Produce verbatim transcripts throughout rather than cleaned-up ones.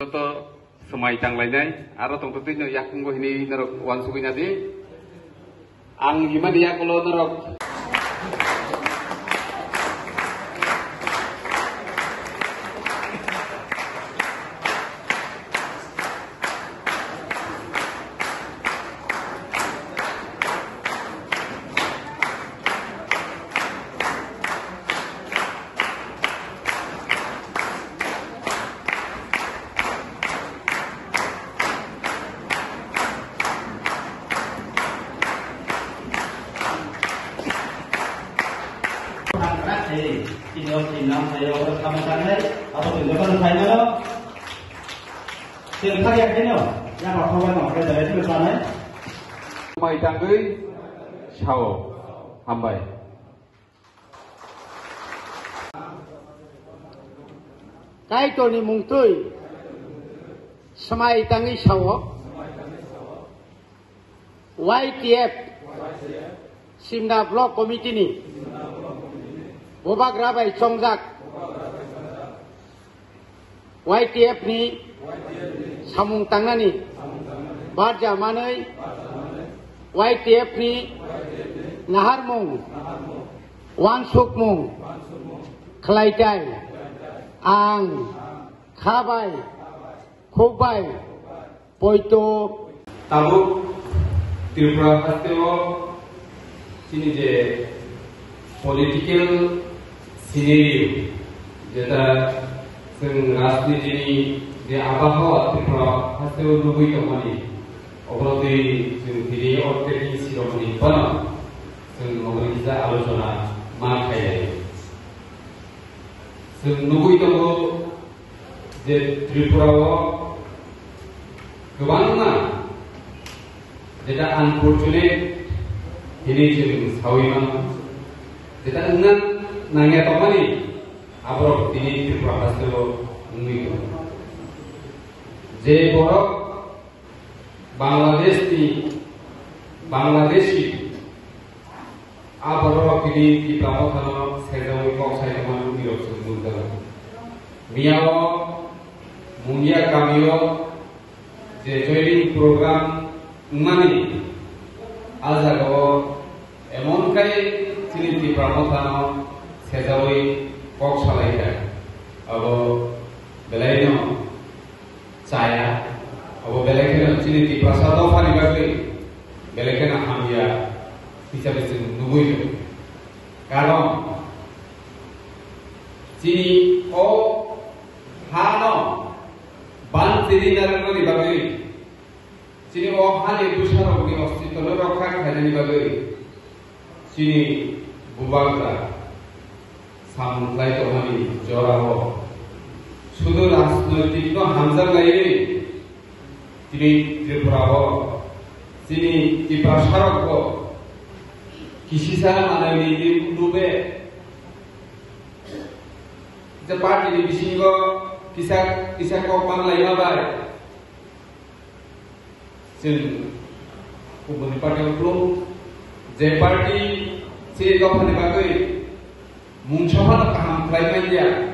Joto swmai tanglainai, aro tongtotwino yakungo hinwi norok uansugwi nadi. Ang himani yakulo norok. Mai tangwi sao. Hambai. Kaitorni mungtwi swmai tangwi sao, Y T F Simna Block Committee ni bubagra bai chongjak Y T F ni samung tangnani barja manwi Y T F ni naharmung, uansukmung khlaitai. Ang kha bai, khuk bai, poito. Tabuk Tripura hasteo chini je political scenario, jeta chwng rajnitini je abahawa Tripura hasteo nugwi tongmani, oborok twi chwng tini o training sirokni phano chwng oborni kisa alochona ma khailai. Chwng nugwi tongo je Tripura o kwbangma jeta unfortunate hinwi chwng sawi mano, jeta wngna nangya tongmani aborok tini Tripura hasteo wngwi tongo. Je borok Bangladesh ni, Bangladeshi, a borok tini Tipra Mothano sejawi kok sai tongma nukni rok chwng nukjago. Miyao Mungia kamio je joining program wngmani, a jagao emon kai chini Tipra Mothano sejawi kok salai kha. Abo belaino chaya. Abo belai kheno chini Tiprasa dophani bagwi belai kheno hamya hisabe chwng nugwi tongo. Karon chini o hano ban chini narwknani bagwi, chini o hani bwsarokni ostitwno rokha khlainani bagwi, chini bubagra samung khlai tongmani jorao sudu rajnoitikno hamjaklaiwi tini Tripurao chini Tiprasarokbo kisisa manwini rube je party ni bisingo kisa kisa kok manlaima bai. Chwng kubuni party o khulum, je party chini dophani bagwi mungsa phano kaham khlai manya,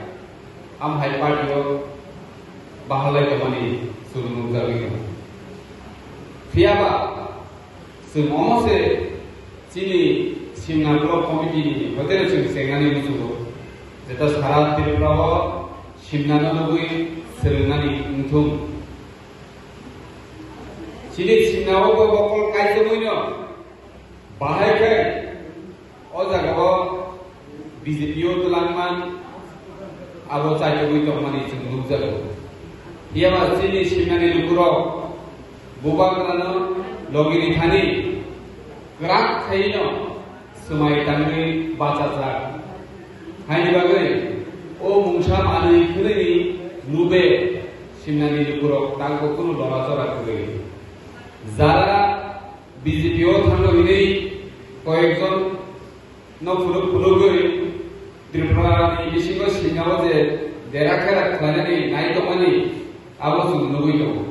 am hai party o bahal lai tongmani chwng nukjagwi tongo. Phiyaba chwng omo se chini Simna Block Committee ni hotel chwng chengnani muchungo, jeta sara Tripura o Simna no nugwi swrwngnani wngthung. Chini Simna o bo bokol kaijagwino bahai khe o jagao B J P o twlangma abo chaitogwi tongmani chwng nukjago. Phiyaba chini Simnani lukurok bubagrano logini thani kwrak khaino swmai tangwi bachajak. Haini bagwi o mungsa manwi khwnwini nube Simnani lukurok tangbo kunu lora chora kwrwi. Jara B J P o thangno hinwi koyekjon no phunuk phunugwi Tripura ni bisingo Simna o je dera khera khlainani nai tongmani abo chwng nugwi tongo.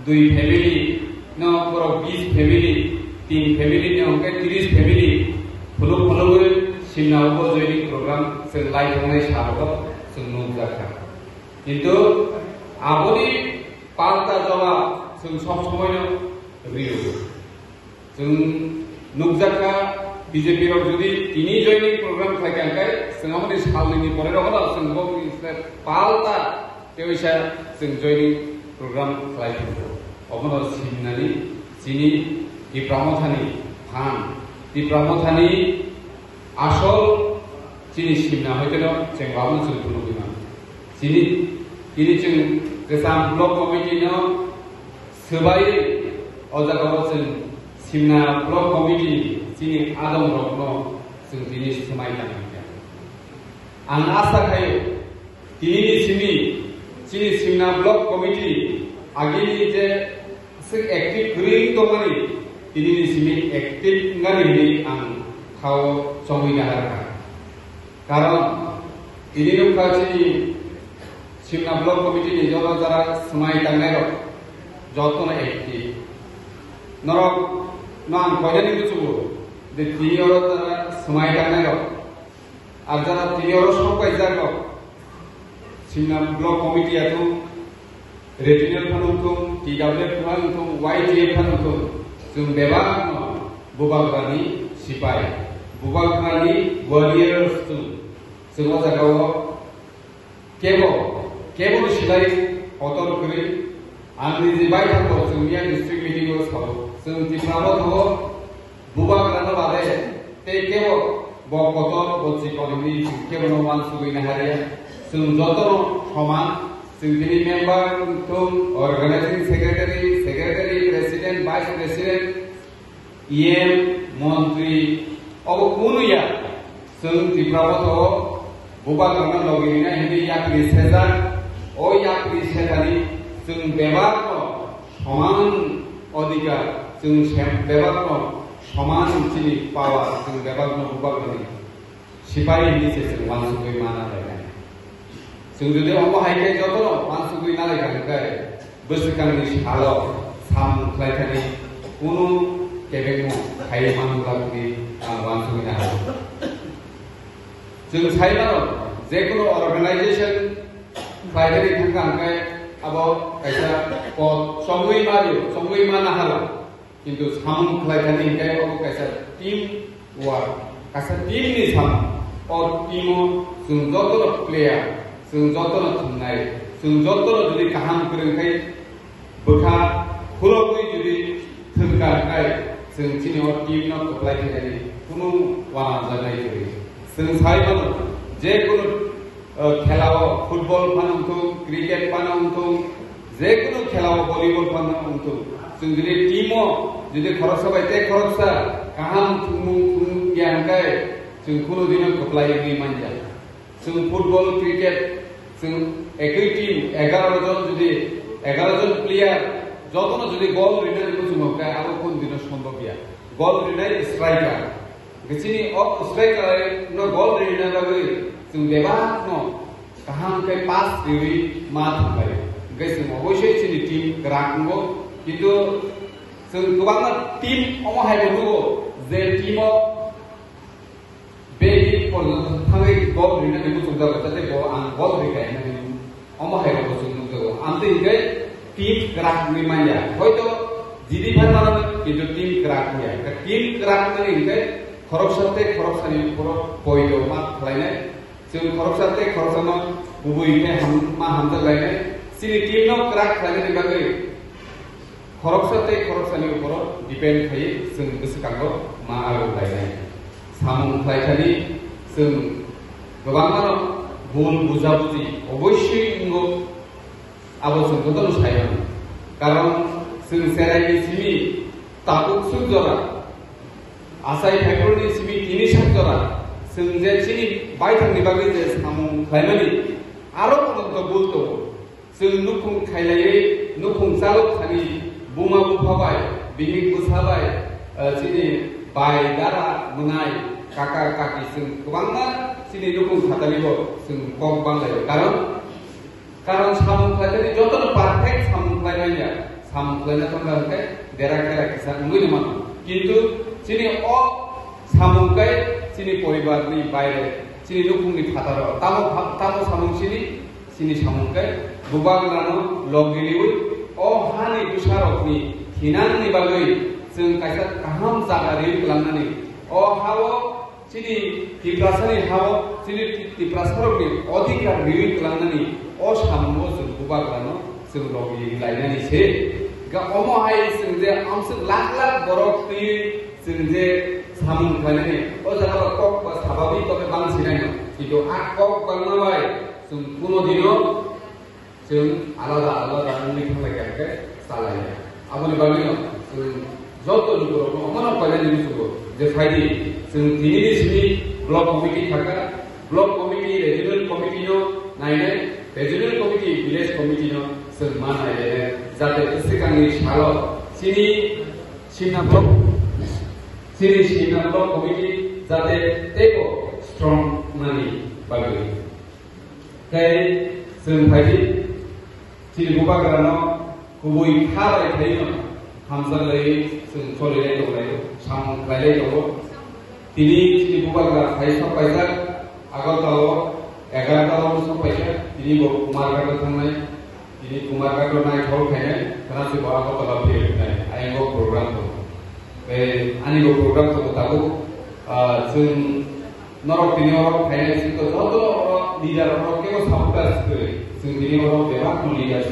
Dui family no borok bis family, tin family ni hwnkhe tris family phunuk phunugwi Simna o bo joining program chwng lai tongnai sabo chwng nukjakha. Kintu Aboni palta jawab chwng sob somoino rio. Chwng nukjakha, B J P rok jodi tini joining program khlai kha, hwnkhe chwng aboni salnwini pore rok chwng bo palta teisa chwng joining program khlai tongo. Obono simnani chini Tipra Mothani phan, Tipra Mothani asol chini simna hoiteno chwng abono chwng phunugwi mano. Chini, tini chwng Kwcham Block Committee no swbai o jaga o chwng simna Block Committee chini adong rok no chwng tini swmai tangkha. Ang asa khaio, tini ni simi chini simna Block Committee agini je Aswk active kwrwi tongmani, tini ni simi active wngnani hinwi ang thao chongwi naharkha. Karon tini nukha chini Simna Block Committee ni jora jara swmai tangnairok jotono active. Norok no ang koinani kuchugo de tini oro jara swmai tangnairok. Ar jara tini oro sok paijak rok, Simna Block Committee athung, Retinal phano wngthung, T W F phano wngthung, Y T F phano wngthung, chwng bebakno Bubagrani sipai, Bubagrani warriors chwng. Chwng o jagao kebo, kebo ni silai kotor kwrwi, ang niji bai thango chwng mia district meeting o sao, chwng Tipra bo thango, Bubagrano bade tei kebo bo kotor bo chikon hwnwi chwng kebono uansugwi naharya. Chwng jotono soman, chwng tini member wngthung, organizing secretary, secretary, president, vice president, E M, montri, obo kunu ya. Chwng Tipra Motha o Bubagrano logi rinai hwnwi yapri sejak, o yapri sethani chwng bebakno soman odhikar, chwng sem-, bebakno soman chini power, chwng bebakno Bubagrani sipai hwnwi se chwng uansugwi mana lainai. Chwng jodi omo hai khe jotono uansugwi nalai kha hwnkhe, bwswkangni salo samung khlai thani kunu kebengno khai manglak hwnwi ang uansugwi naha. Chwng sai mano, jekunu organization khlai thani thangkha hwnkhe abo kaisa pot chongwi ma rio, chongwi ma nahalo. Kintu samung khlai thani hwnkhe obo kaisa team work, kaisa team ni samung. O team o chwng jotono player, chwng jotono thumnai, chwng jotono jodi kaham kwrwng khai bwkha khulogwi jodi thwngkha khai chwng chini o team no kwplai khainani kunu uanamjaknai kwrwi. Chwng sai mano je kunu, o, khela o football phano wngthung, cricket phano wngthung, jekunu khela o volleyball phano wngthung, chwng jodi team o jodi khoroksa bai tei khoroksa kaham thwngmung thwng ya hwnkhe chwng kunu dino kwplai wngwi manya. Chwng football, cricket, chwng ekoi team egaroh jon jodi egaroh jon player jotono jodi goal rinani muchungo hwnkhe abo kunu dino sombhob ya. Goal rinai striker. Chini o striker no goal rina bagwi chwng bebakno kaham khe pass riwi ma thangbai. Hwnkhe chwng oboisoi chini team kwrak wngo. Kintu chwng kwbangma team omo hai bo nugo je team o begi porjonto thangwi goal rina ni muchung jago, jate bo ang goal rikha hinwi. Omo hai rokbo chwng nukjago. Amtwi hwnkhe team kwrak wngwi manya. Hoito G D phan mano, kintu team kwrak wngya. Team kwrak wngnani hwnkhe khoroksa tei khoroksani uphoro poito ma khlainai. Chwng khoroksa tei khoroksano kubui khe ham-, ma hamjak lainai. Chini team no kwrak khlainani bagwi khoroksa tei khoroksani uphoro depend khaiwi chwng bwswkango ma aro lainai. Samung khlai thani chwng kwbangmano bul bujabuji oboisoi wngo, abo chwng jotono sai mano. Karon chwng cheraini simi tabuk suk jora, achai February simi tini sak jora, chwng je chini baithangni bagwi je samung khlaimani aro ponoto bul tongo. Chwng nukhung khailaiwi nukhung chalok thani buma bupha bai, bini bwsa bai, eh, chini bai dara mwnai kaka kaki chwng kwbangma chini nukhung khatani bo chwng kok banglaio. Karon, karon samung khlaitani jotono perfect samung khlai manya, samung khlaina thangkha hwnkhe dera khera kisa wngwi mano. Kintu chini o samung kai chini poribarni baire, chini nukhungni phataro tamo pha-, tamo samung chini Chini samung khe Bubagrano logi riwi o hani bwsarokni thinangni bagwi chwng kaisa kaham jaga riwi kwlangnani. O hao chini Tiprasani hao chini Tiprasarokni odhikar riwi kwlangnani o samungo chwng Bubagrano chwng logi lainani se. Ga omo hai chwng je amswk lakh lakh borok twiwi chwng je samung khlainani o jaga kok ba sabawi tobe bang sinai no. Kintu a kok bangma bai chwng kuno dino chwng alada alada wngwi thanglaikha hwnkhe chalaiya. Aboni bagwino chwng joto lukurokno omono koinani muchungo je phaidi chwng tinini simi block committee thangkha, block committee, regional committee no nainai, regional committee, village committee no chwng ma nailainai, jate bwswkangni salo chini Simna block, chini Simna block committee jate teibo strong nani bagwi. Tei chwng phaidi chini Bubagrano kubui kha bai khaino hamjak lai chwng choli lai tonglai, samung khlai lai tongo. Tini chini Bubagra phai sok paijak Agartala o, Agartala o sok paijak, tini bo Kumarghat o thangnai. Tini Kumarghat o naithok khainai, khana se bo Agartala phirwi phinai, ayang o program tongo. Tei ani bo program tongo tabuk, ah, chwng norok tini oro phainai, chwng to joto oro leader rok kebo supporters kwrwi. Chwng tini oro bebak no leaders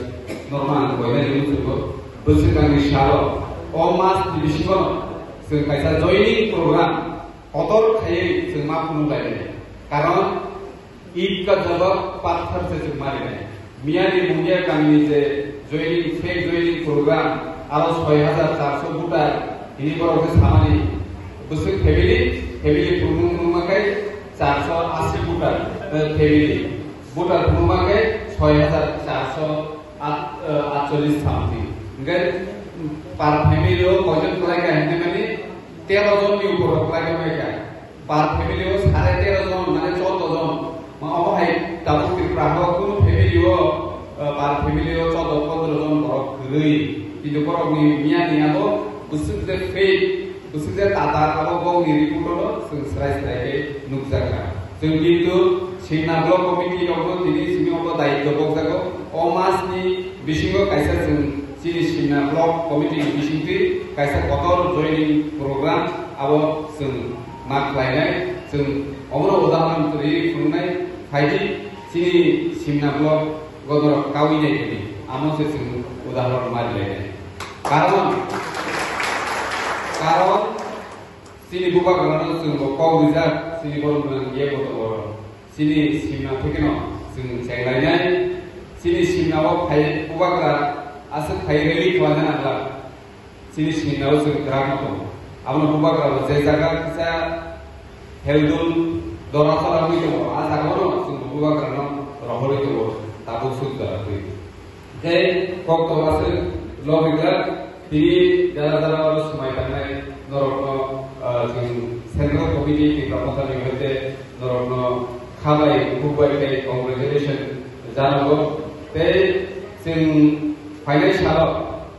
norma ang koinai ni muchungo. Bwswkangni salo o mas ni bisingo chwng kaisa joining program kotor khaiwi chwng ma phunuk lainai. Karon Id ka jawab pathar se chwng marinai. Miyani Mungia kamini je joining, fake joining program, aro soi hajar charso voter, hini borok khe samani bwswk family, family phunukma khe charso asi voter, eh, family. Voter phunukma khe soi hajar charso at, eh, atchollis something. Hingkhe per family o koijon kwlai kha hingkhe mani tero jon ni upor rok kwlai kha. Per family o sare tero jon, mane chordo jon. Ma omo hai tabuk Tripura o kunu family o, eh, per family o chordo pondro jon borok kwrwi. Kintu borok ni miya ni abo bwswk je fake, bwswk je tata abo bok ni report o chwng srai srai khe nukjak kha. Chwng kintu Simna block committee rok no tini simi obo daityo bokjago. O mas ni bisingo kaisa chwng chini Simna block committee ni bisingtwi kaisa kotor joining program abo chwng ma khlainai. Chwng omono udahoron twi phunuknai, phaidi chini Simna block o norok kaui nai tini, amo se chwng udahoron ma rilainai. Karon, karon chini Bubagrano chwng bo kok rijak, chini borok nang ye bo tongo. Chini Simna thekeno chwng chenglainai. Chini Simna o phai Bubagra aswk phai rally khlaina nangla. Chini Simna o chwng kwrak no tongo. Abono Bubagra bo je jaga kisa heldul dora chora wngwi tongo, a jaga o no chwng Bubagra no rohorwi tongo, tabuk suk jora twi. Tei kok to aswk logika tini jara jara oro swmai tangnai norokno, ah, chwng Central Committee Tipra Mothani hoite norokno khabai khukbai tei congratulation janago. Tei chwng phainai salo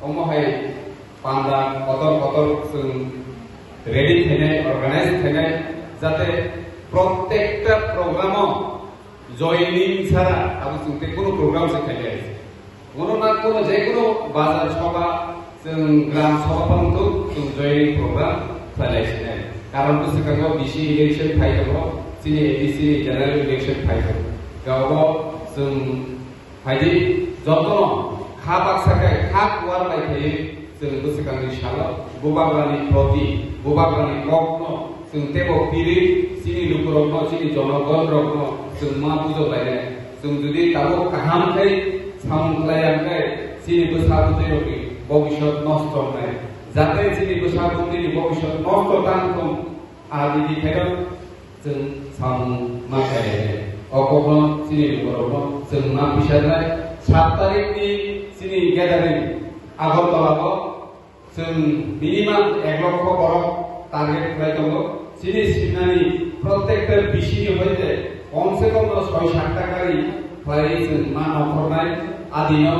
omo hai panda kotor kotor chwng ready khainai, organize khainai, jate protekta program o joining chara abo chwng tei kunu program se khailai. Bono na kono je kono bazar soba, chwng gram soba phano to chwng joining program khlailai sinai. Karon bwswkango B C election phai tongo, chini A D C ni general election phai tongo. Gabo chwng phaidi jotono kha baksa khe kha kuar bai khe chwng bwswkangni salo Bubagrani proti, Bubagrani kokno chwng teibo piri, chini lukurokno, chini jonogonrokno chwng ma bujok lainai. Chwng jodi tabuk kaham khe samung khlai ya khe chini bwsa bwtwirokni bobisot nosto wngnai. Jate chini bwsa bwtwini bobisot nosto tang thung, a bidi khairok chwng samung ma khlai ya khe. O kokno chini lukurokno chwng ma pisarnai. Sat tarikni chini gathering Agartala o chwng minimum ek lokho borok target khlai tongo. Chini Simnani protekta bisini hoite kom se kom no soi sak takari khlai chwng ma nokhornai adino.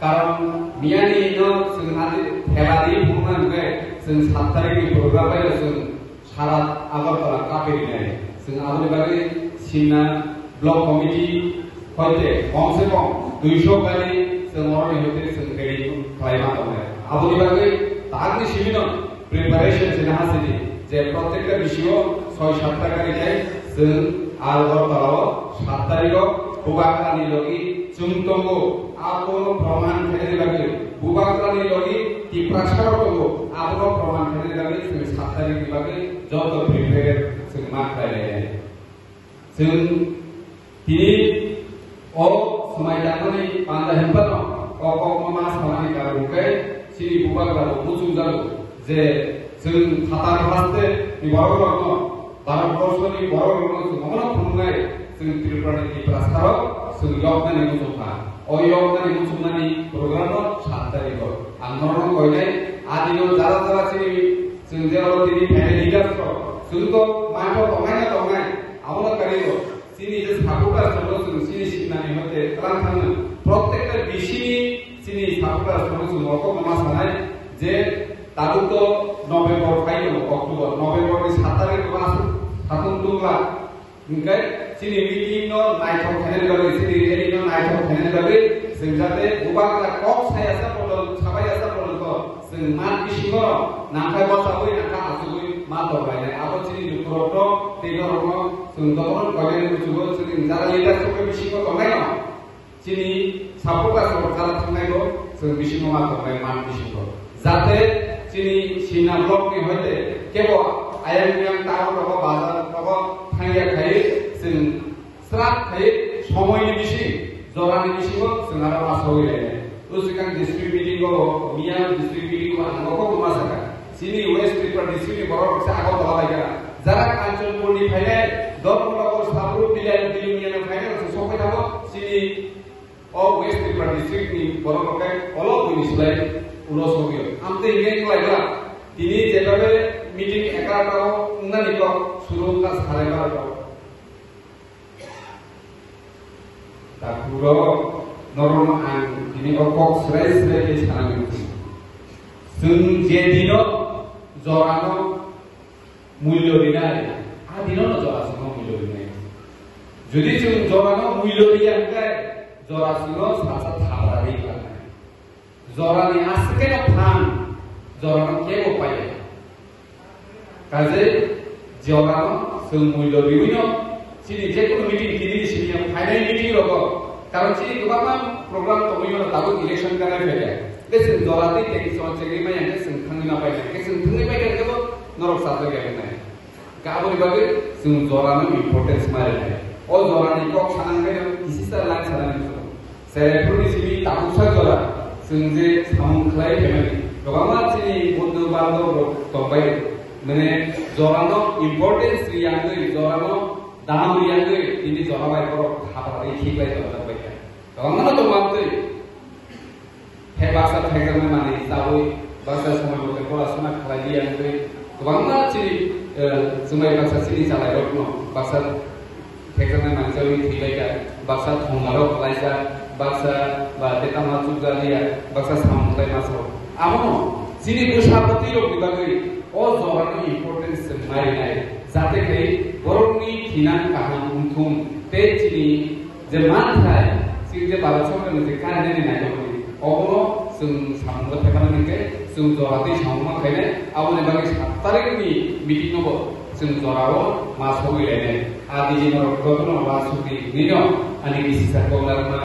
Karon miyani no chwng adi thela di phunukna hwnkhe chwng sat tarikni program bai chwng sara Agartala kapirinai. Chwng aboni bagwi Simna block committee hoite kom se kom Duiso gari chwng oroni hoite chwng ready khlai ma tongnai. Aboni bagwi tangni simi no preparation se naha sidi je prottekta bisingo soi satta gari khai chwng Agartala o saat tarikh o Bubagrani logi chwng tongo. Abono proman khainani bagwi Bubagrani logi Tiprasa rok tongo. Abono proman khainani bagwi chwng saat tarikh ni bagwi joto prepare chwng ma khlai lai. Chwng tini o swmai tangmani panda hinphano o kokno ma samani karon hwnkhe chini Bubagra bo muchungjago je chwng phatar haste ni borok rokno, Bharat borso ni borok rokno chwng omono phunuknai chwng Tripura ni Tiprasa rok chwng yoknani muchungkha. O yoknani muchungmani program no saat tarikh o ang norokno koinai. A dino jara jara chini chwng je oro tini phainai leaders rok chwng to mantho tongnai na tongnai, abono karigo. Chini je supporters rokno chwng chini sinani hoite twlang thangno. Prottekta bisini chini supporters rokno chwng rokokno ma sanai je tabuk to November phai tongo, October, November ni saat tarikh rok aswk satung tungla. Hwnkhe chini meeting no naithok khainani bagwi, chini rally no naithok khainani bagwi chwng jate Bubagra kok sai asa porjonto, sabai asa porjonto chwng mat bisingo nangkhai bwchabwi, nangkha achugwi ma tonglainai. Abo chini lukurokno tei norokno chwng dophano koinani muchungo chwng jara leaders rokni bisingo tongnaino chini supporters rok jara thangnaibo chwng bisingo ma tongnai, mat bisingo. Jate chini Sina block ni hoite kebo ayang biyang town rogo, bazar rogo thangya khai chwng Srat khai somoini bising, jorani bisingo chwng aro ma sogwi lainai. O swkang district meeting o, miya district meeting o ang nokhorno ma sakha. Chini West Tripura district ni borok rok se Agartala bai kha. Jara Kanchanpur ni phainai, Dharmanagar, Sabru, Bilai, Bilonia ni phainai rok se sokwi thango. Chini o West Tripura district ni borok rok khe olo buini slai ulo sogwi. Amtwi hwnwi wng lai kha. Tini jeba be meeting egarota o wngnani kok suru wngkha sare barota o. Takhuk rok, norok ang tini o kok srai srai khe sana nang. Chwng je dino jorano mulyo rinai, a dino no jora chwngno mulyo rinai. Jodi chwng jorano mulyo riya hwnkhe jora chwngno salsa thapra ri khlai nai. Jorani aswk khe no phan, jorano kebo paiya. Kaje jorano chwng mulyo riwi no chini je kono meeting tini ni simi phainai meeting rogo. Karon chini kwbangma program tongwi mano tabuk election kanai phaikha. Be chwng jora tei tei chwng chengwi maya hwnkhe chwng thangwi ma painai. Hwnkhe chwng thangwi paikha hwnkhe bo norok chajak ya hwnnai. Aboni bagwi chwng jorano importance ma rwnai. O jorani kok sanang khe kisi sa line sanani chwng. Serai phuruni simi tabuksa jora chwng je samung khlai phaimani. Kwbangma chini bondhu bandhob rok tongbai. Mane jorano importance riyangwi, jorano dam riyangwi tini jora bai borok khapra ri khiklai tongjak bai kha. Kwbangma tongmantwi. He baksa thekjaknai manwi chawi, baksa somoi bo tei pora sona khlai di ang tei kwbangma chini, eh, chwngbai baksa chini chalairokno baksa thekjaknai manwi chawi thwilaikha, baksa thonglarok khlaijak, baksa ba tei tamo chukjaliya, baksa samung khlai masa. Abono chini bwsa bwtwi rokni bagwi o jorano importance chwng narinai, jate khai borokni thinang kaham wngthung tei chini je manthai, chini je Bharat Sorkarni je kainani nainani, obono chwng samungno thepana hwnkhe chwng jora tei samung ma khainai, aboni bagwi saat tarikni meeting nobo chwng jorao ma sogwi lainai. A D G norok jotono ma sugwi hinwino ani bisi sa kok narwkma.